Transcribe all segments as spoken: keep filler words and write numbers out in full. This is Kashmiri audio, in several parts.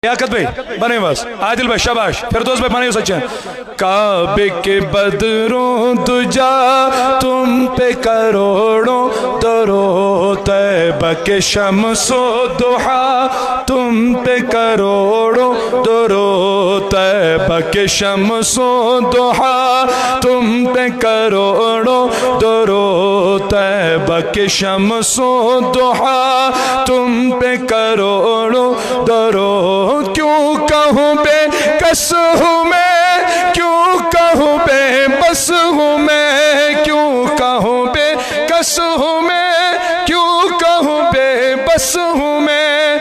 لیاقت بھائی، بنٲیِو حظ۔ عادل بھائی، شاباش۔ فردوس بھائی، بنٲیِو سا چین۔ کعبے کے بدروں دجا، تم پہ کروڑوں درود۔ طیبہ کے شمس و ضحیٰ، تم پہ کروڑوں درود۔ طیبہ کے شمس و ضحیٰ، تم پہ کروڑوں درود۔ طیبہ کے شمس و ضحیٰ، تم پہ کروڑوں درود۔ کیوں کہوں بے کس ہوں میں، کیوں کہوں بے بس ہوں میں، کیوں کہوں بے کس ہوں میں، کیوں کہوں بے بس ہوں میں،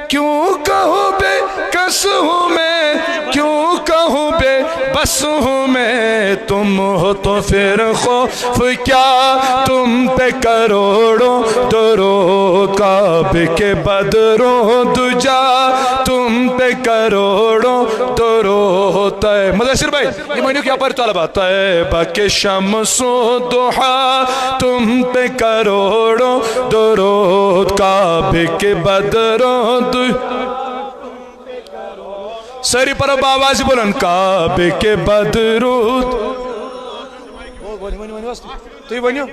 کیوں کہوں بے کس ہوں میں، کیوں کہوں بے بس ہوں میں۔ تم ہو تو پھر خوف کیا، تم پہ کروڑوں درود۔ کعبے کے بدروں دجا، تم پہ کروڑوں درود۔ طے-، مدثر بھائی، یہ مانیو کیا پر طلبہ؟ طیبہ کے شمس و ضحیٰ، تم پہ کروڑوں درود۔ کعبے کے بدروں دجا، سٲری پرو باواز بلند۔ کعبے کے بدرود۔ تُہۍ ؤنِو۔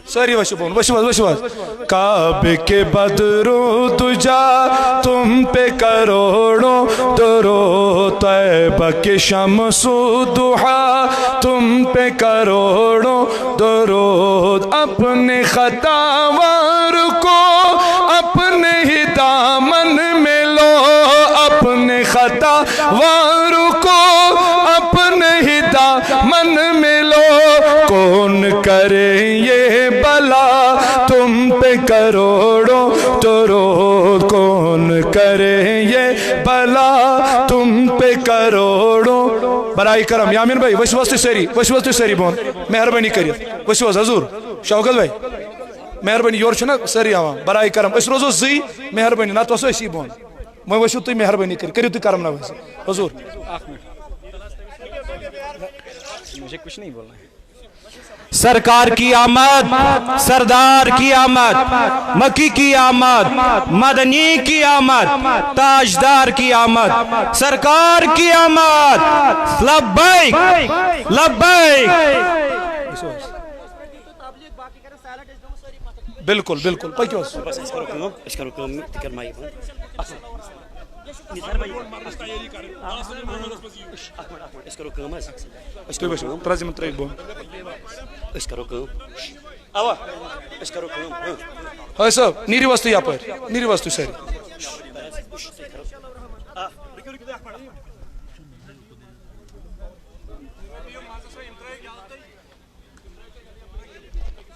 سٲری ؤسِو بۄن، ؤسِو حظ، ؤسِو حظ۔ کعبے کے بدروں دجا، تم پہ کروڑوں درود۔ طیبہ کے شمس و ضحیٰ، تم پہ کروڑوں درود۔ اپنے خطاوار کو اپنے ہی دامن میں لو، اپنے خطاوار کو اپنے ہی دامن میں لو۔ کون کرے یہ بلا تم پہ کروڑوں درود، کون کرے یہ بلا تم پہ کروڑوں۔ برائے کرم، یامین بھائی، ؤسِو حظ تُہۍ سٲری، ؤسِو حظ تُہۍ سٲری بۄن، مہربٲنی کٔرِتھ، ؤسِو حظ حضور، شوکت بھائی، مہربٲنی، یورٕ چھُنہ سٲری یِوان، برائے کرم، أسۍ روزو زٕے، مہربٲنی، نتہٕ وسو أسی بۄن۔ وۄنۍ ؤسِو تُہۍ، مہربٲنی کٔرِتھ، کٔرِو تُہۍ کرم نوٲزی۔ حضور۔ मुझे कुछ नहीं बोलना है। سرکار کی آمد، سردار کی آمد، مکی کی آمد، مدنی کی آمد، تاجدار کی آمد، سرکار کی آمد۔ لبیک، لبیک۔ بِلکُل، بِلکُل، پٔکِو حظ۔ بس، أسۍ کرو کٲم، أسۍ کرو کٲم، تہِ کر مایِک بنٛد۔ نثار بھائی، أسۍ کرو کٲم حظ۔ أسۍ تُہۍ کرو ؤسِو، کٲم۔ ترٛٲیِو یِمن ترٛٲیِتھ بۄن۔ أسۍ کرو کٲم۔ اوا، أسۍ کرو کٲم۔ ہاں۔ حٲج صٲب، نیٖرِو حظ تُہۍ یپٲرۍ، نیٖرِو حظ تُہۍ سٲری۔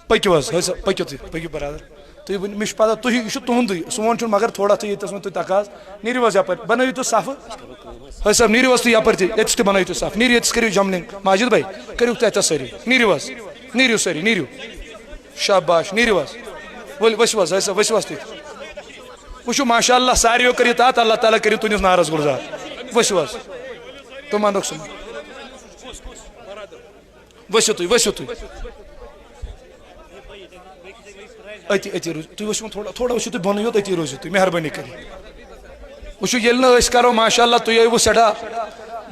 پٔکِو حظ، حٲج صٲب، پٔکِو تُہۍ، پٔکِو برادر۔ تُہۍ ؤنِو، مےٚ چھُ پتہ، تُہۍ، یہِ چھُ تُہُنٛدُے، سون چھُنہٕ، مگر تھوڑا تھٲیِو ییٚتٮ۪س وۄنۍ تُہۍ تقاضہٕ۔ نیٖرِو حظ یپٲرۍ، بنٲیِو تُہۍ صفہٕ۔ حٲج صٲب، نیٖرِو حظ تُہۍ یپٲرۍ تہِ، ییٚتٮ۪س تہِ بنٲیِو تُہۍ صف۔ نیٖرِو ییٚتٮ۪س، کٔرِو جملِنٛگ۔ ماجد بھائی، کٔرِو تُہۍ اَتٮ۪تھ سٲری۔ نیٖرِو حظ، نیٖرِو سٲری، نیٖرِو۔ شاباش، نیٖرِو حظ۔ ؤلِو، ؤسِو حظ، حٲج صٲب، ؤسِو حظ تُہۍ۔ وٕچھِو، ماشاء اللہ، ساروِیو کٔرِو اطاعت، اللہ تعالیٰ کٔرِو تُہٕنٛدِس نارس گُلزار۔ ؤسِو حظ۔ تِمن رۄخصت۔ ؤسِو تُہۍ، ؤسِو تُہۍ۔ أتی، أتی روٗزِو۔ تُہۍ ؤسِو وۄنۍ تھوڑا، تھوڑا ؤسِو تُہۍ بۄنٕے یوت، أتی روٗزِو تُہۍ، مہربٲنی کٔرِتھ۔ وٕچھِو، ییٚلہِ نہٕ أسۍ کَرو، ماشاء اللہ، تُہۍ ٲیوٕ سٮ۪ٹھاہ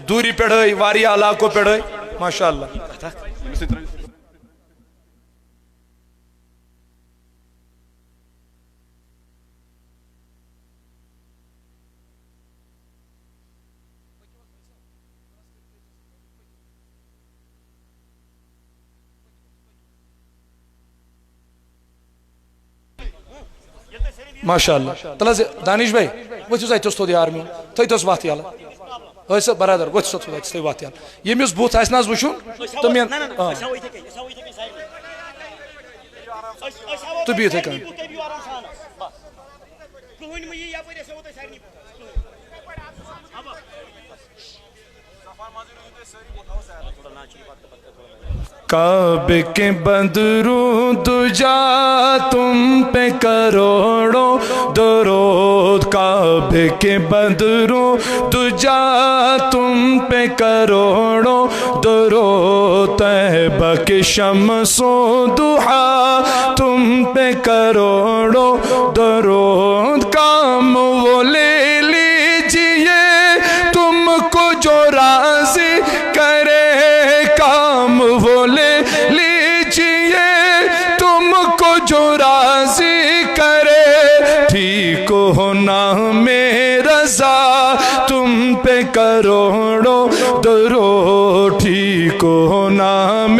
دوٗرِ پٮ۪ٹھَے، واریاہ علاقو پٮ۪ٹھَے، ماشاء اللہ۔ ماشاء اللہ۔ تَلہٕ حظ، دانش بھائی، ؤتھِو سا اَتہِ اوس تھوٚد یار میون، تھٲیتوس وَتھ یَلہٕ۔ ٲسۍ سا برادر، ؤتھِو سا تھوٚد، اَتہِ تھٲیِو وَتھ یَلہٕ۔ ییٚمِس بُتھ آسہِ نہ حظ وٕچھُن، تہٕ مےٚ، آ۔ تہٕ بِہِو یِتھَے کٔنۍ۔ کعبے کے بدروں دجا، تم پہ کروڑوں درود۔ کعبے کعبے کے بدروں دجا، تم پہ کروڑوں درود، طیبہ کے شمس و ضحیٰ، تم پہ کروڑوں درود۔ کام وہ لے لیجیے تم کو جو راضی کرے، کام وہ لے لیجیے تم کو جو راضی کرے۔ ٹھیک ہو نام رضا، تم پہ کروڑوں درود۔ ٹھیک ہو نام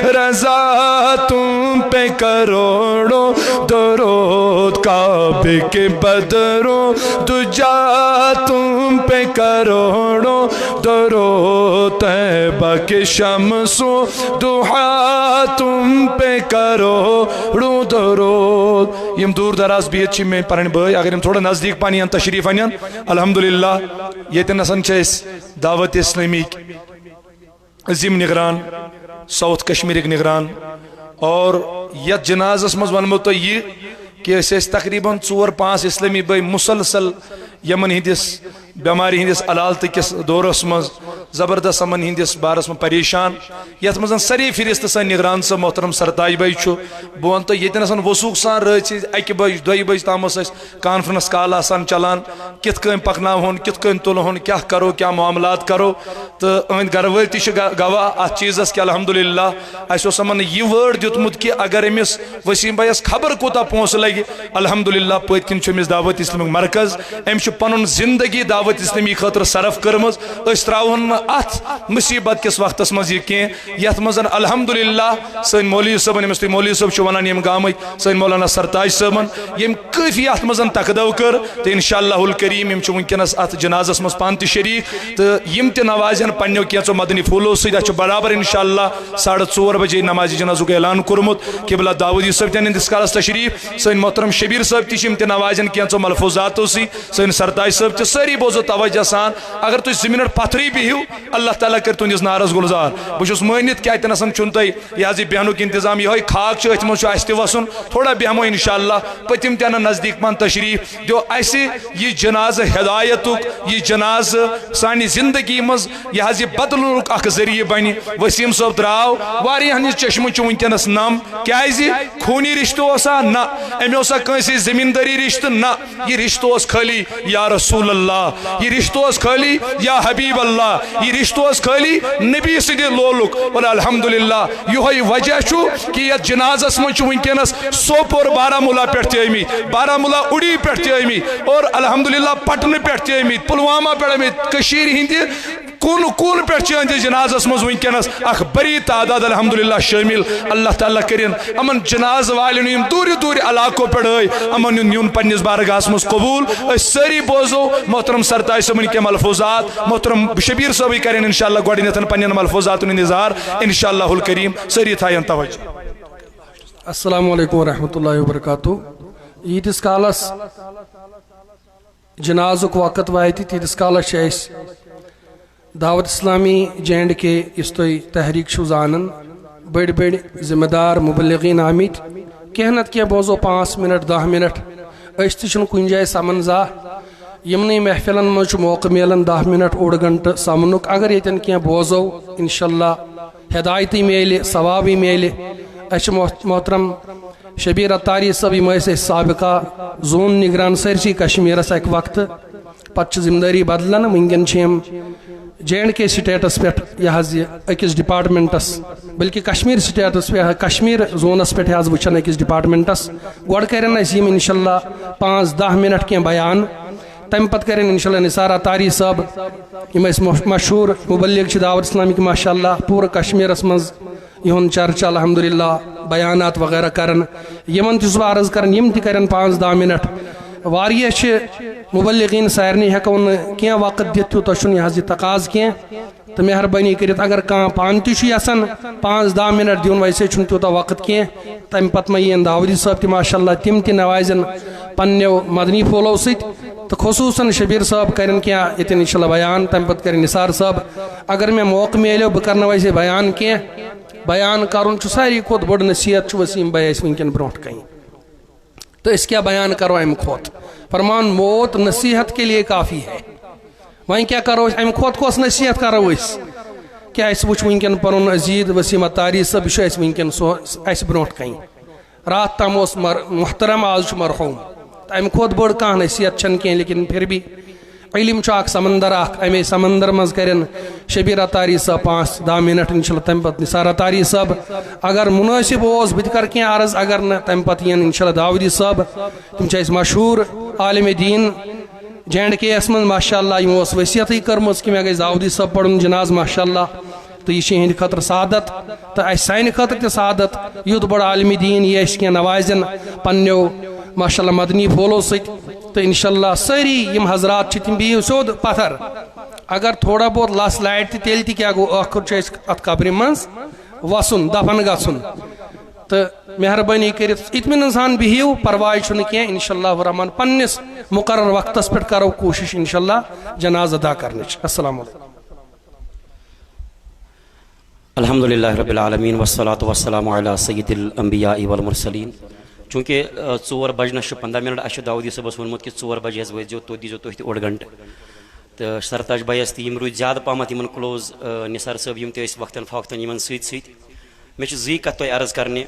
رضا، تم پہ کروڑوں درود۔ کعبے کے بدروں دجا، تم پہ کروڑوں درود۔ طیبہ کے شمس و ضحیٰ، تم پہ کروڑوں درود۔ یم دور دراز بہت چھ میٲنۍ پنٕنۍ بٲے، اگر یم تھوڑا نزدیک پہن یِن، تشریف انن۔ الحمدللہ، ییٚتٮ۪ن ہسا چھِ أسۍ دعوت اسلامی عظیم نگران، ساؤتھ کشمیرٕکۍ نگران، اور یتھ جنازس منٛز ونمو تۄہہِ یہِ کہ أسۍ ٲسۍ تقریباً ژور پانٛژھ اسلامی بٲے مسلسل یمن ہٕنٛدِس بیمارِ ہٕنٛدِس علالتہٕ کِس دورس منٛز زبردست یمن ہٕنٛدِس بارس منٛز پریشان، یتھ منٛز سٲری فہرست سٲنۍ نگران صٲب محترم سرتاج بھائی چھُ۔ بہٕ ونہٕ تۄہہِ، ییٚتٮ۪ن آسان وثوق سان رٲژ ہٕنٛز اکہِ بجہِ، دۄیہِ بجہِ تام ٲس اَسہِ کانفرنس کال آسان چلان، کِتھ کٔنۍ پکناوہون، کِتھ کٔنۍ تُلہون، کیٛاہ کرو، کیٛاہ معاملات کرو۔ تہٕ أہٕنٛدۍ گرٕ وٲلۍ تہِ چھِ گا-، گواہ اتھ چیٖزس کہ الحمدللہ اَسہِ اوس یِمن یہِ word دیُتمُت کہ اگر أمِس وسیم بھایس خبر کوٗتاہ پونٛسہٕ لگہِ، الحمدللہ پٔتۍ کِنۍ چھُ أمِس دعوت اسلامُک مرکز، أمۍ چھُ پنُن زندگی دعوت اسلامی خٲطرٕ صرف کٔرمٕژ۔ أسۍ ترٛاوہون نہٕ اتھ مصیبت کِس وقتس منٛز یہِ کینٛہہ، یتھ منٛز الحمدللہ سٲنۍ مولوی صٲبن، ییٚمِس تُہۍ مولوی صٲب چھِو ونان ییٚمہِ گامٕکۍ، سٲنۍ مولانا سرتاج صٲبن، ییٚمۍ کٲفی اتھ منٛز تکدو کٔر۔ تہٕ انشاء اللہ الکریم یِم چھِ وٕنکیٚنس اتھ جنازس منٛز پانہٕ تہِ شریک، تہٕ یِم تہِ نوازن پننیو کینٛژو مدنی پھولو سۭتۍ۔ اتھ چھُ برابر انشاء اللہ ساڑٕ ژور بجے نماز جنازُک اعلان کوٚرمُت۔ قبلہ داوودی صٲب تہِ انن تیٖتِس کالس تشریف، سٲنۍ محترم شبیر صٲب تہِ چھِ یِم تہِ نوازن کینٛژو ملفوظاتو سۭتۍ، سٲنۍ سرتاج صٲب تہِ، سٲری بوزو توجہ سان۔ اگر تُہۍ زٕ منٹ پتھرٕے بِہِو، اللہ تعالیٰ کرِ تُہنٛدِس نارس گُلزار۔ بہٕ چھُس مٲنِتھ کہِ اتٮ۪ن آسان چھُنہٕ تۄہہِ یہِ حظ یہِ بیٚہنُک انتظام، یِہوٚے خاک چھِ، أتھۍ منٛز چھُ اَسہِ تہِ وَسُن۔ تھوڑا بیٚہمو انشاءاللہ، پٔتِم تہِ اَنن نزدیٖک پہن تشریٖف۔ دیو اَسہِ یہِ جنازٕ ہدایتُک، یہِ جنازٕ سانہِ زندگی منٛز یہِ حظ یہِ بدلنُک اکھ ذٔریعہٕ بنہِ۔ وسیٖم صٲب درٛاو، واریاہن ہٕنٛز چشمہٕ چھِ وٕنکیٚنس نم۔ کیازِ؟ خوٗنی رشتہٕ اوسا؟ نہ۔ أمۍ اوسا کٲنٛسہِ زٔمیٖندٲری رشتہٕ؟ نہ۔ یہِ رشتہٕ اوس خٲلی یا رسول اللہ، یہِ رشتہٕ اوس خٲلی یا حبیب اللہ، یہِ رشتہٕ اوس خٲلی نبی سٕنٛدِ لولُک۔ اور الحمدللہ، یِہوٚے وجہ چھُ کہِ یتھ جنازس منٛز چھُ وٕنکیٚنس سوپور بارہمولہ پٮ۪ٹھ تہِ آمٕتۍ، بارہمولہ اُڑی پٮ۪ٹھ تہِ آمٕتۍ، اور الحمدللہ پٹنہٕ پٮ۪ٹھ تہِ آمٕتۍ، پلوامہ پٮ۪ٹھ آمٕتۍ، کٔشیٖرِ ہٕنٛدِ کُن کُن پٮ۪ٹھ چھِ أہٕنٛدِس جنازس منٛز وٕنکیٚنس اکھ بٔڑی تعداد الحمدللہ شٲمِل۔ اللہ تعالیٰ کٔرِن یِمن جنازٕ والٮ۪ن، یِم دوٗرِ دوٗرِ علاقو پٮ۪ٹھ آے، یِمن ہُنٛد نیُن پننِس بارگاہس منٛز قبوٗل۔ أسۍ سٲری بوزو محترم سرتاج صٲبٕنۍ کینٛہہ ملفوظات، محترم شبیر صٲبٕے کرن انشاءاللہ گۄڈٕنیتھ پننٮ۪ن ملفوظاتن ہُنٛد اظہار انشاءاللہ الکریم۔ سٲری تھاون توجہ۔ السلام علیکم ورحمۃ اللہ وبرکاتہ۔ ییٖتِس کالس جنازُک وقت واتہِ، تیٖتِس کالس چھِ اَسہِ دعوت اسلامی جے اینڈ کے، یُس تُہۍ تحریٖک چھِو زانان، بٔڑۍ بٔڑۍ ذمہٕ دار مبلغین آمٕتۍ۔ کینٛہہ نتہٕ کینٛہہ بوزو، پانٛژھ منٹ، دَہ منٹ۔ أسۍ تہِ چھِنہٕ کُنہِ جایہِ سمن زانٛہہ۔ یِمنٕے محفلن منٛز چھُ موقعہٕ میلان دَہ منٹ، اوٚڑ گھنٹہٕ سمنُک۔ اگر ییٚتٮ۪ن کینٛہہ بوزو، انشاءاللہ ہدایتٕے میلہِ، ثوابٕے میلہِ۔ اَسہِ چھِ محت-، محترم شبیر عطاری صٲب، یِم ٲسۍ اَسہِ سابقہ زون نگران سٲرسٕے کشمیرس اکہِ وقتہٕ۔ پتہٕ چھِ ذمہٕ دٲری بدلان، وٕنکیٚن چھِ یِم جے اینڈ کے سٹیٹس پٮ۪ٹھ، یہِ حظ یہِ أکِس ڈپارٹمنٹس، بلکہِ کشمیر سٹیٹس پٮ۪ٹھ، کشمیر زونس پٮ۪ٹھ حظ وٕچھان أکِس ڈپارٹمنٹس۔ گۄڈٕ کرن اَسہِ یِم انشاءاللہ پانٛژھ دَہ منٹ کینٛہہ بیان، تمہِ پتہٕ کرن انشاءاللہ نثار عطاری صٲب، یِم اَسہِ مش-، مشہوٗر مبلغ چھِ دعوت اسلامٕکۍ ماشاءاللہ پوٗرٕ کشمیرس منٛز یِہُنٛد چرچہٕ الحمدللہ، بیانات وغیرہ کرن۔ یِمن تہِ چھُس بہٕ عرض کران، یِم تہِ کرن پانٛژھ دَہ منٹ۔ واریاہ چھِ مبلغین، سارنٕے ہٮ۪کو نہٕ کینٛہہ وقت دِتھ، تیوٗتاہ چھُنہٕ یہِ حظ یہِ تقاضہٕ کینٛہہ۔ تہٕ مہربٲنی کٔرِتھ اگر کانٛہہ پانہٕ تہِ چھُ یژھان پانٛژھ دَہ منٹ دیُن، ویسے چھُنہٕ تیوٗتاہ وقت کینٛہہ۔ تمہِ پتہٕ ما یِن داوودی صٲب تہِ ماشاءاللہ، تِم تہِ نوازن پننیو مدنی پھولو سۭتۍ۔ تہٕ خصوٗصاً شبیر صٲب کرن کینٛہہ ییٚتٮ۪ن انشاءاللہ بیان، تمہِ پتہٕ کرن نثار صٲب۔ اگر مےٚ موقعہٕ میلیو، بہٕ کرناوٕ اَسہِ بیان کینٛہہ۔ بیان کرُن چھُ ساروی کھۄتہٕ بٔڑ نصیحت، چھُ وسیٖم بھاے اَسہِ وٕنکیٚن برونٛٹھ کنہِ۔ تہٕ أسۍ کیٛاہ بیان کرو اَمہِ کھۄتہٕ؟ فرمان موت نصیحت کے لیے کافی ہے۔ وۄنۍ کیٛاہ کرو أسۍ؟ اَمہِ کھۄتہٕ کۄس نصیحت کرو أسۍ؟ کیٛاہ اَسہِ وٕچھ وٕنکٮ۪ن پنُن عزیز وسیم اتاری صٲب، یہِ چھُ اَسہِ وٕنکٮ۪ن سو-، اَسہِ برونٛٹھ کَنہِ۔ راتھ تام اوس مر-، محترم، آز چھُ مرحوم۔ تہٕ اَمہِ کھۄتہٕ بٔڑ کانٛہہ نصیحت چھَنہٕ کینٛہہ، لیکن پھر بھی علم چھُ اکھ سمندر اکھ، اَمے سمندر منٛز کَرن شبیر اتاری صٲب پانٛژھ دَہ منٹ، انشاءاللہ تَمہِ پتہٕ نثار اتاری صٲب۔ اگر مناسب اوس، بہٕ تہِ کرٕ کینٛہہ عرض، اگر نہٕ، تَمہِ پتہٕ یِن انشاءاللہ داوودی صٲب۔ تِم چھِ اَسہِ مشہوٗر عالم دین۔ جے اینڈ کے یس منٛز ماشاءاللہ یِمو ٲس وصیتٕے کٔرمٕژ کہِ مےٚ گژھِ داوودی صٲب پرُن جناز ماشاءاللہ، تہٕ یہِ چھِ یِہنٛدِ خٲطرٕ سعادت تہٕ اَسہِ سانہِ خٲطرٕ تہِ سعادت۔ یُتھ بوٚڑ عالمِ دیٖن یہِ اَسہِ کینٛہہ نوازن پننیو ماشاءاللہ مدنی پھولو سۭتۍ، تہٕ انشاءاللہ سٲری یِم حضرات چھِ تِم بِہِو سیوٚد پتھر۔ اگر تھوڑا بہت لس لارِ تہِ، تیٚلہِ تہِ کیٛاہ گوٚو؟ ٲخٕر چھُ اَسہِ اَتھ قبرِ منٛز وَسُن، دفن گژھُن۔ تہٕ مہربٲنی کٔرِتھ اطمینان سان بِہِو، پرواے چھُنہٕ کینٛہہ، انشاءاللہ الرحمن پننِس مقرر وقتس پٮ۪ٹھ کرو کوٗشش انشاءاللہ جنازٕ ادا کرنٕچ۔ السلام علیکم۔ الحمدللہ رب العالمین، والصلاة والسلام علی سید الانبیاء والمرسلین۔ چونکہ، آ، ژور بجنس چھُ پندہ منٹ، اسہِ چھُ داوودی صٲبس ووٚنمُت کہِ ژور بجے حظ وٲتۍ زیو، توتہِ دیٖزیو تُہۍ تہِ اوٚڑ گھنٹہٕ۔ تہٕ سرتاج بھایس تہِ، یِم روٗدۍ زیادٕ پہمتھ یِمن کلوز، آ، نثار صٲب، یِم تہِ ٲسۍ وقتن فوقتن یِمن سۭتۍ سۭتۍ۔ مےٚ چھِ زٕے کتھ تۄہہِ عرض کرنہِ۔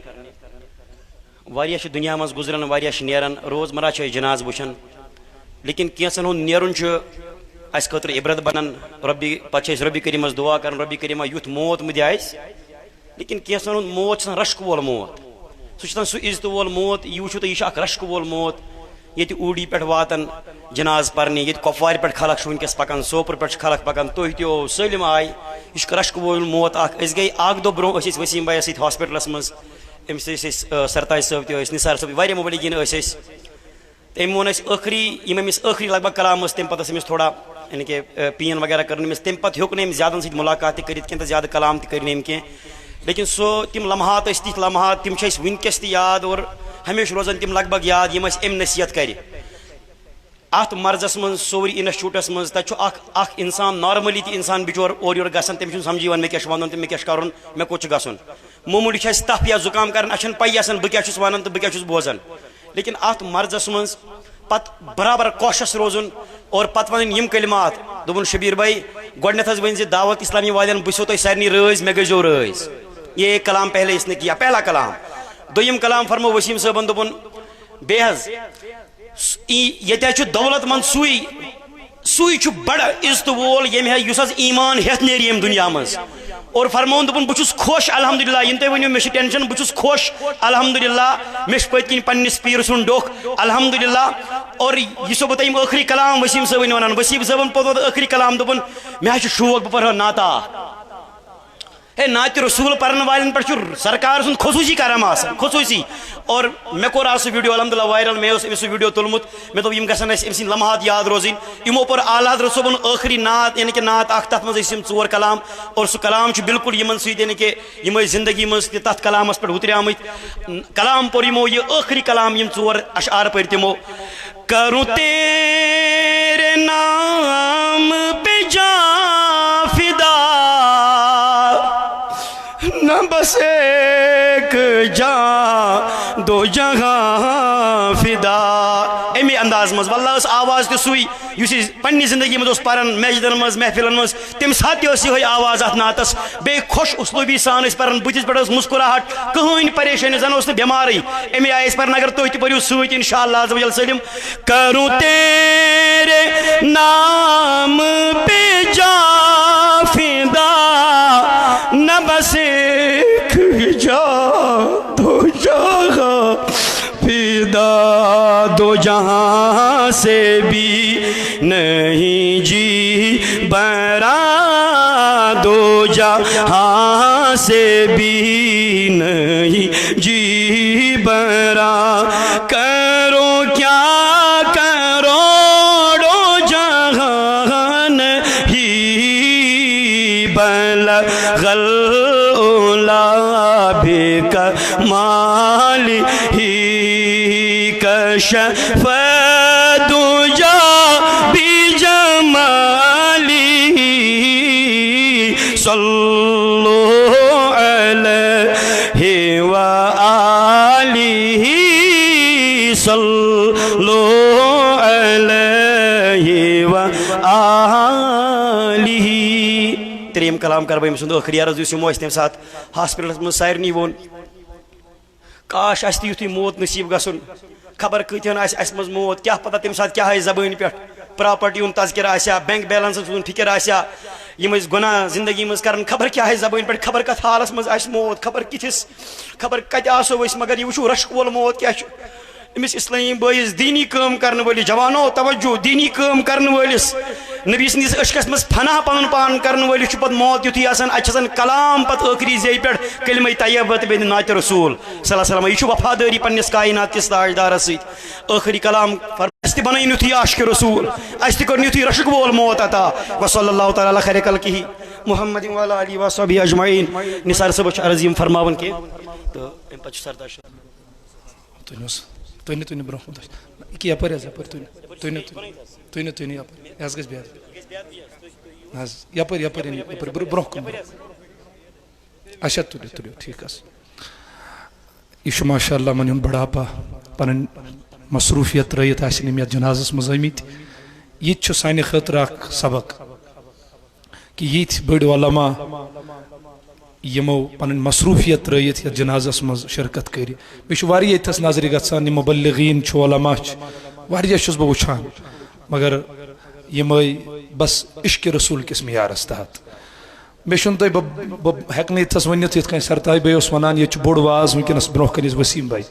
واریاہ چھِ دُنیا منٛز گُزران، واریاہ چھِ نیران، روزمرہ چھِ أسۍ جنازٕ وٕچھان، لیکن کینٛژن ہُنٛد نیرُن چھُ اَسہِ خٲطرٕ عبرت بنان۔ رۄبِ، پتہٕ چھِ أسۍ رۄبِ کریٖمس دُعا کران، رۄبِ کریٖما، یُتھ موت مہٕ دِ اَسہِ۔ لیکن کینٛژن ہُنٛد موت چھُ آسان رشکہٕ وول موت، سُہ چھُ آسان سُہ عزتہٕ وول موت۔ یہِ وٕچھِو تُہۍ، یہِ چھُ اکھ رشکہٕ وول موت۔ ییٚتہِ اوٗڑی پٮ۪ٹھ واتان جنازٕ پرنہِ، ییٚتہِ کۄپوارِ پٮ۪ٹھ خلق چھُ وٕنکیٚس پکان، سوپرٕ پٮ۪ٹھ چھِ خلق پکان، تُہۍ تہِ ہو، سٲلِم آے۔ یہِ چھُ رشکہٕ وول موت اکھ۔ أسۍ گٔے اکھ دۄہ برونٛہہ، أسۍ ٲسۍ وسیٖم بھایَس سۭتۍ ہاسپٹلس منٛز، أمِس ٲسۍ أسۍ، آ، سرتاج صٲب تہِ ٲسۍ، نثار صٲب، واریاہ مبلغیٖن ٲسۍ أسۍ۔ تہٕ أمۍ ووٚن اَسہِ ٲخری، یِم أمِس ٲخری لگ بگ کلام ٲسۍ، تَمہِ پتہٕ ٲس أمِس تھوڑا، یعنی کہِ، آ، پین وغیرہ کٔر نہٕ أمِس، تَمہِ پتہٕ ہیوٚک نہٕ أمۍ زیادَن سۭتۍ مُلاقات تہِ کٔرِتھ کینٛہہ تہٕ زیادٕ کلام تہِ کٔرۍ نہٕ أمۍ کینٛہہ۔ لیکن سُہ، تِم لمحات، تِم چھِ اَسہِ وٕنکیٚس تہِ یاد اور ہمیشہِ روزان تِم لگ بگ یاد، یِم اَسہِ أمۍ نصیحت کَرِ۔ اتھ مرضس منٛز، سوری انسٹیٹیوٹس منٛز، تتہِ چھُ اکھ، اکھ انسان، نارملی تہِ انسان بچور اورٕ یورٕ گژھان، تٔمِس چھُنہٕ سمجھی یِوان مےٚ کیٛاہ چھُ ونُن تہٕ مےٚ کیٛاہ چھُ کرُن، مےٚ کوٚت چھُ گژھُن۔ معموٗلی چھُ اسہِ تپھ یا زُکام کران، اسہِ چھَنہٕ پَیی آسان بہٕ کیٛاہ چھُس ونان تہٕ بہٕ کیٛاہ چھُس بوزان۔ لیکن اتھ مرضس منٛز پتہٕ برابر کوشس روزُن اور پتہٕ ونٕنۍ یِم کلمات۔ دوٚپُن، "شبیر بھائی، گۄڈٕنیتھ حظ ؤنۍ زِ دعوت اسلامی والٮ۪ن، بہٕ چھُسو تۄہہِ سارنٕے رٲضۍ، مےٚ گٔژھۍزیو رٲضۍ۔" یہ کلام پہلے اس نے کیا، پہلا کلام۔ دوٚیِم کلام فرمو وسیٖم صٲبن، دوٚپُن، بیٚیہِ حظ، س-، ای-، ییٚتہِ حظ چھُ دولت مند سُے، سُے چھُ بڑٕ عزتہٕ وول، ییٚمہِ حظ، یُس حظ ایمان ہٮ۪تھ نیرِ ییٚمہِ دُنیا منٛز۔ اور فرمووُن، دوٚپُن، "بہٕ چھُس خۄش، الحمدللہ، یِنہٕ تُہۍ ؤنِو مےٚ چھُ ٹینشن، بہٕ چھُس خۄش، الحمدللہ، مےٚ چھُ پٔتۍ کِنۍ پننِس پیٖرٕ سُنٛد ڈوٚکھ، الحمدللہ۔" اور یہِ چھُسو بہٕ تۄہہِ یِم ٲخری کلام وسیٖم صٲبٕنۍ ونان۔ وسیٖم صٲبن پوٚر پتہٕ ٲخری کلام، دوٚپُن، "مےٚ حظ چھُ شوق، بہٕ پرٕ ہا نعت اکھ۔" ہے، نعتِ رسول پرن والٮ۪ن پٮ۪ٹھ چھُ سرکار سُنٛد خصوٗصی کرم آسان، خصوٗصی۔ اور مےٚ کوٚر آز سُہ ویڈیو الحمدللہ وائرل، مےٚ اوس أمِس سُہ ویڈیو تُلمُت، مےٚ دوٚپ یِم گژھن اَسہِ أمۍ سٕنٛدۍ لمحات یاد روزٕنۍ۔ یِمو پوٚر اعلیٰ حضرت صٲبُن ٲخری نعت، یعنی کہِ نعت اکھ، تَتھ منٛز ٲسۍ یِم ژور کلام، اور سُہ کلام چھُ بالکل یِمن سۭتۍ، یعنی کہِ یِم ٲسۍ زندگی منٛز تہِ تَتھ کلامس پٮ۪ٹھ وُتریمٕتۍ۔ کلام پوٚر یِمو، یہِ ٲخری کلام، یِم ژور اشعار پٔرۍ تِمو۔ کروں تیرے نام پہ جاں فدا، نہ بس ایک جاں، دو جہاں فدا۔ امی انداز منٛز، واللہ ٲس آواز تہِ سُے، یُس یہِ پننہِ زندگی منٛز اوس پران، مسجدن منٛز، محفلن منٛز، تمہِ ساتہٕ تہِ ٲس یِہوٚے آواز اتھ نعتس۔ بیٚیہِ خۄش اسلوٗبی سان ٲسۍ پران، بٕتھِس پٮ۪ٹھ ٲس مسکراہٹ، کٕہٕنۍ پریشٲنی زن اوس نہٕ، بٮ۪مارٕے۔ امی آیہِ ٲسۍ پران، اگر تُہۍ تہِ پٔرِو سۭتۍ، انشاءاللہ عز و جل سٲلِم۔ کروں تیرے نام پہ جاں فدا، نہ بس ایک جاں، دو جہاں فدا، دو جہاں سے بھی نہیں جی برا، دو جہاں سے بھی نہیں جی برا۔ کروں کیا کروڑوں جہان ہی، بلغ العلا بکمالہ، کشف الدجی بجمالہ۔ صلوا علیہ وآلہ، صلوا کریم کلام کرٕ بہٕ أمۍ سُنٛد ٲخری عرض، یُس یِمو اَسہِ تَمہِ ساتہٕ ہاسپِٹلَس منٛز سارنٕے ووٚن۔ کاش اَسہِ تہِ یُتھُے موت نصیٖب گژھُن، خبر کۭتِہَن آسہِ اَسہِ منٛز موت، کیٛاہ پتہ تَمہِ ساتہٕ کیٛاہ آسہِ زبٲنۍ پٮ۪ٹھ، پراپرٹی ہُنٛد تذکرٕ آسیا، بینک بیلنسَس ہُنٛد فِکر آسیا، یِم أسۍ گۄناہ زندگی منٛز کران، خبر کیٛاہ آسہِ زبٲنۍ پٮ۪ٹھ، خبر کَتھ حالَس منٛز آسہِ موت، خبر کِتھِس، خبر کَتہِ آسو أسۍ، مگر یہِ وٕچھِو رَشک وول موت کیٛاہ چھُ۔ أمِس اسلٲمی بٲیِس، دینی کٲم کرن وٲلِس، جوانو توجہ، دینی کٲم کرن وٲلِس، نبی سٕنٛدِس عشقس منٛز فنا پنُن پان کرن وٲلِس چھُ پتہٕ موت یُتھُے آسان، اتہِ چھِ آسان کلام پتہٕ ٲخری زیٚیہِ پٮ۪ٹھ کلمہ طیبہ تہٕ بیٚیہِ نعتِ رسول صلی اللہ علیہ وسلم۔ یہِ چھُ وفادٲری پننِس کائنات کِس تاجدارس سۭتۍ۔ ٲخری کلام فرماوان، اسہِ تہِ بنٲیِن یُتھُے عاشق رسول، اسہِ تہِ کٔرِن یُتھُے رشک وول موت عطا۔ وصلی اللہ تعالیٰ علی خیر خلقہ محمد وعلی آلہ وصحبہ اجمعین۔ نثار صٲبس چھُ عرض یِم فرماوان کینٛہہ تہٕ امہِ پتہٕ چھُ سردار شاہ۔ تُہۍ نہٕ حظ، تُہۍ نہٕ، تُہۍ نہٕ برونٛہہ کُن، تُہۍ نہٕ، یَپٲرۍ حظ، یَپٲرۍ، تُہۍ نہٕ، تُہۍ نہٕ، تُہۍ نہٕ، تُہۍ نہٕ، یَپٲرۍ، یہِ حظ گژھِ بِہِتھ۔ نہ حظ، یَپٲرۍ، یَپٲرۍ أنِو، یَپٲرۍ، برٛونٛہہ، برٛونٛہہ کُن، برٛونٛہہ۔ اچھا، تُلِو، تُلِو، ٹھیٖک حظ۔ یہِ چھُ ماشاء اللہ یِمَن ہُنٛد بڑاپا، پَنٕنۍ مصروٗفیت ترٛٲیِتھ آسن یِم یَتھ جنازَس منٛز آمٕتۍ۔ یہِ تہِ چھُ سانہِ خٲطرٕ اکھ سبق۔ کہ یِتھۍ بٔڑۍ علماء یِمو پنٕنۍ مصروٗفیت ترٲیِتھ یتھ جنازس منٛز شرکت کٔرۍ۔ مےٚ چھُ واریاہ ییٚتھس نظرِ گژھان، یِم مبلغین چھِ، علماء چھِ، واریاہ چھُس بہٕ وٕچھان، مگر یِمے بس عشق رسول کِس معیارس تحت۔ مےٚ چھُنہٕ تۄہہِ، بہٕ، بہٕ ہٮ۪کہٕ نہٕ ییٚتھس ؤنِتھ، یِتھ کٔنۍ سرتاج بھائی اوس ونان، ییٚتہِ چھُ بوٚڑ واز وٕنکیٚنس برونٛہہ کنہِ وسیٖم بھائی۔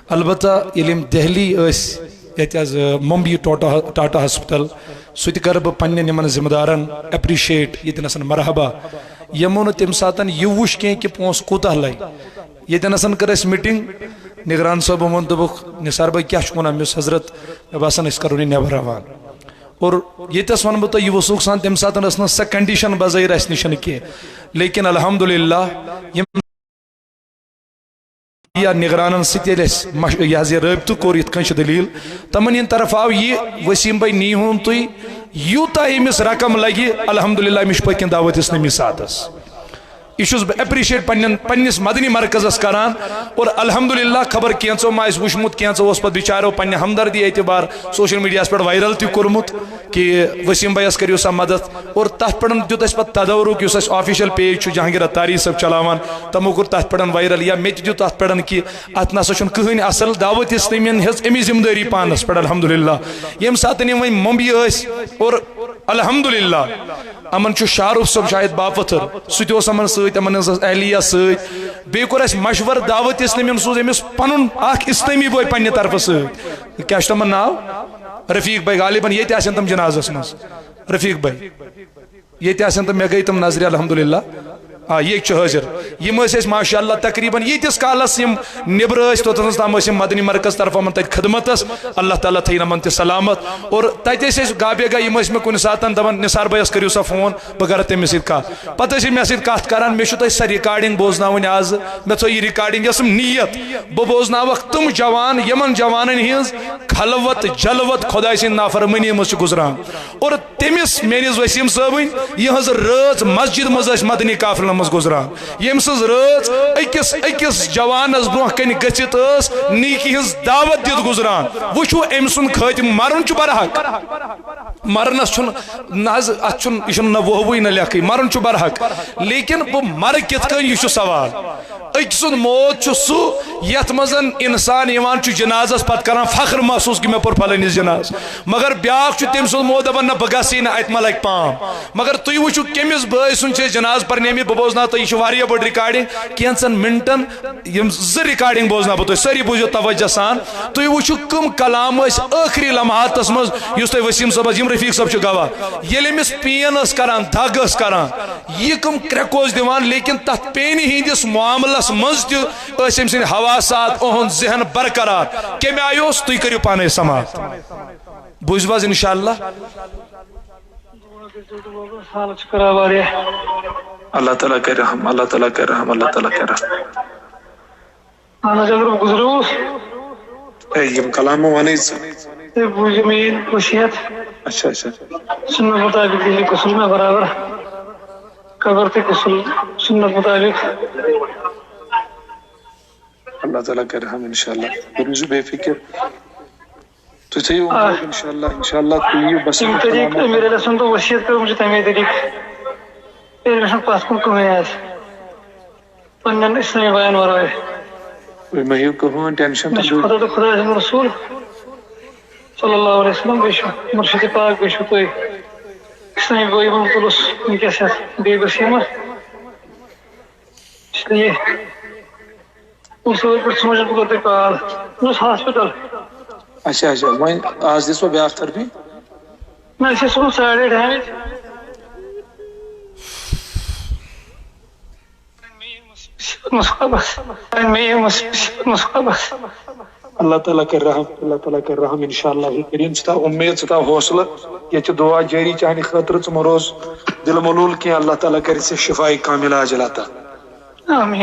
البتہ ییٚلہِ یِم دہلی ٲسۍ، ییٚتہِ حظ، آ، ممبئی ٹاٹا، ٹاٹا ہاسپٹل، سُہ تہِ کرٕ بہٕ پننٮ۪ن یِمن ذمہٕ دارن appreciate، ییٚتہِ نسن مرحبا، یِمو نہٕ تمہِ ساتن یہِ وُچھ کینٛہہ کہِ پونٛسہٕ کوٗتاہ لگہِ۔ ییٚتہِ نسن کٔر اسہِ meeting، نگران صٲبن ووٚن، دوٚپُکھ، "نثار بھائی کیٛاہ چھُکھ ونان؟" مےٚ اوس، "حضرت، مےٚ باسان أسۍ کرو یہِ نٮ۪بر روانہٕ۔" اور ییٚتہِ ٲس ونہٕ بہٕ تۄہہِ، یہِ وسوٗخ سان تمہِ ساتن ٲس نہٕ سۄ condition بظٲہر اسہِ نِش کینٛہہ، لیکن الحمدللہ یِم یا نگرانن سۭتۍ ییٚلہِ اَسہِ مش-، یہِ حظ یہِ رٲبطہٕ کوٚر، یِتھ کٔنۍ چھِ دٔلیٖل، تِمن ہِنٛدِ طرفہٕ آو یہِ، وسیٖم بھائی، نِیٖہُن تُہۍ، یوٗتاہ أمِس رقم لگہِ، الحمدللہ، أمِس چھُ پٔتۍ کِنۍ دعوت اسلٲمی ساتس۔ یہِ چھُس بہٕ appreciate پننٮ۪ن، پننِس مدنی مرکزس کران۔ اور الحمدللہ، خبر کینٛژو ما آسہِ وُچھمُت، کینٛژو اوس پتہٕ بِچارو پننہِ ہمدردی اعتبار social mediaہس پٮ۪ٹھ viral تہِ کوٚرمُت۔ کہ وسیٖم بھایَس کٔرِو سا مدد۔ اور تَتھ پٮ۪ٹھ دیُت اَسہِ پَتہٕ تدورُک، یُس اَسہِ official page چھُ جہانگیر اتاری صٲب چلاوان، تِمو کوٚر تَتھ پٮ۪ٹھ viral، یا مےٚ تہِ دیُت تَتھ پٮ۪ٹھ کہ اَتھ نہ سا چھُنہٕ کٕہٕنۍ اَصٕل، دعوت اسلٲمیَن ہیٚژ اَمی ذمہٕ دٲری پانَس پٮ۪ٹھ، الحمدللہ۔ ییٚمہِ ساتہٕ یِم وۄنۍ ممبیہِ ٲسۍ، اور الحمدللہ، یِمَن چھُ شاہ رخ صٲب شاید باپتھٕر، سُہ تہِ اوس یِمَن سۭتۍ، یِمَن ہٕنٛز ٲس اہلیہ سۭتۍ۔ بیٚیہِ کوٚر اَسہِ مشورٕ، دعوت اسلٲمیَن سوٗز أمِس پَنُن اَکھ اسلٲمی بوے پننہِ طرفہٕ سۭتۍ۔ کیٛاہ چھُ تِمَن ناو؟ رفیق بھائی، غالباً ییٚتہِ آسن تِم جنازس منٛز۔ رفیق بھائی، ییٚتہِ آسن تِم، مےٚ گٔے تِم نظرِ، الحمدللہ۔ آ، ییٚتہِ چھُ حٲضِر۔ یِم ٲسۍ اَسہِ ماشاءاللہ تقریباً ییٖتِس کالس یِم نیٚبرٕ ٲسۍ، توٚتَس تام ٲسۍ یِم مدنی مرکز طرفہٕ یِمن تَتہِ خدمتس۔ اللہ تعالیٰ تھٲیِن یِمن تہِ سلامت۔ اور تَتہِ ٲسۍ أسۍ گاہ بے گاہ، یِم ٲسۍ مےٚ کُنہِ ساتن دَپان، "نثار بھایَس کٔرِو سا فون، بہٕ کرٕ تٔمِس سۭتۍ کَتھ۔" پتہٕ ٲسۍ یِم مےٚ سۭتۍ کَتھ کران، مےٚ چھُ تۄہہِ سۄ recording بوزناوٕنۍ آز، مےٚ تھٲو یہِ recording، یۄس یِم نیت، بہٕ بوزناوکھ تِم جوان، یِمن جوانن ہٕنٛز خلوت جلوت خۄداے سٕنٛدِ نافرمٲنی منٛز چھِ گُزران۔ اور تٔمِس، میٲنِس وسیٖم صٲبٕنۍ، یِہٕنٛز رٲژ مسجد منٛز ٲسۍ مدنی قافلن منٛز گُزران، ییٚمۍ سٕنٛز رٲژ أکِس أکِس جوانس برونٛہہ کنہِ گٔژھِتھ ٲس نیکی ہٕنٛز دعوت دِتھ گُزران۔ وٕچھِو، أمۍ سُنٛد خٲتمہٕ، مرُن چھُ برحق۔ مرنس چھُنہٕ، نہ حظ، اتھ چھُنہٕ، یہِ چھُنہٕ نہ وُہوٕے نہ لیکھٕے، مرُن چھُ برحق۔ لیکن بہٕ مرٕ کِتھ کٔنۍ، یہِ چھُ سوال۔ أکۍ سُنٛد موت چھُ سُہ، یتھ منٛز انسان یِوان چھُ جنازس پتہٕ کران فخر محسوس کہِ مےٚ پوٚر فلٲنِس جناز، مگر بیاکھ چھُ تٔمۍ سُنٛد موت دپان، نہ، بہٕ گژھٕے نہٕ اتہِ، مہ لگہِ پام۔ مگر تُہۍ وٕچھِو، کٔمِس بٲے سُنٛد چھِ أسۍ جناز پرنٲومٕتۍ، بہٕ بوزناو تۄہہِ، یہِ چھُ واریاہ بٔڑ recording، کینٛژن منٹن یِم زٕ recording بوزناو بہٕ تۄہہِ، سٲری بوٗزِو توجہ سان۔ تُہۍ وٕچھِو، کٕم کلام ٲسۍ ٲخری لمحاتس منٛز، یُس تۄہہِ وسیٖم صٲبس، یِم رفیق صٲب چھِ گواہ، ییٚلہِ أمِس pain ٲس کران، دگ ٲس کران، یہِ کٕم کرٛٮ۪کہٕ اوس دِوان، لیکن تتھ painہِ ہٕنٛدِس معاملس منٛز تہِ ٲسۍ أمۍ سٕنٛدۍ حواسات، أہُنٛد ذہن برقرار۔ کمہِ آیہِ اوس؟ تُہۍ کٔرِو پانے سماعت۔ بوٗزِو حظ، انشاءاللہ۔ حالت چھِ کران واریاہ۔ اللہ تعالیٰ کرِ رحم، اللہ تعالیٰ کرِ رحم، اللہ تعالیٰ کرِ رحم۔ اہن حظ، اگر بہٕ گُزریوس۔ ہے، یِم کلام مہٕ وَنٕے ژٕ۔ تُہۍ بوٗزِو میٛٲنۍ وصیت۔ اچھا، اچھا۔ سُنت مطابق دِیِو غسل مےٚ برابر۔ قبر تہِ غسل سُنت مطابق۔ اللہ تعالیٰ کرِ رحم انشاءاللہ۔ تُہۍ روٗزِو بے فِکر۔ تُہۍ تھٲیِو آ۔ اُمید انشاءاللہ، انشاءاللہ تُہۍ یِیِو بس یِم یِتھُے طریٖقہٕ کلام۔ أمیٖر علیہ سُنٛد وصیت کٔرمٕژ چھِ، تَمے طریٖقہٕ۔ تیٚلہِ گژھن پَتھ کُن کٕہٕنۍ حظ، پننٮ۪ن اسلٲمی بایَن ورٲے۔ تُہۍ مہ ہیٚیِو کٕہٕنۍ ٹینشن مےٚ تہٕ چھُ خۄدا تہٕ خۄداے سُنٛد رسول صلی اللہ علیہ وسلم، بیٚیہِ چھُ مُرشِد پاک، بیٚیہِ چھُو تُہۍ اسلٲمی بٲے، یِمن تُلُس وٕنکیٚس یَتھ بیٚیہِ بٔسیٖمَس۔ اس لیے اصوٗل پٲٹھۍ سونٛچُن، بہٕ کرٕ تۄہہِ کال۔ بہٕ اوسُس ہاسپٹل۔ اچھا اچھا، وۄنۍ آز دِژوا بیٛاکھ تھرپی؟ نہ، أسۍ ٲسۍ صُبحن ساڑے ٲٹھِ آمٕتۍ۔ مےٚ یہِ مُصیبت، مےٚ یہِ مُصیبت۔ اللہ تعالیٰ کرِ رحم، اللہ تعالیٰ کرِ رحم، انشاءاللہ کریم۔ ژٕ تھاو امید، ژٕ تھاو حوصلہٕ، ییٚتہِ چھِ دعا جٲری چانہِ خٲطرٕ، ژٕ مہ روز دِل ملوٗل کینٛہہ، اللہ تعالیٰ کرِ ژےٚ شفاء کامل عاجل عطا۔ آمین۔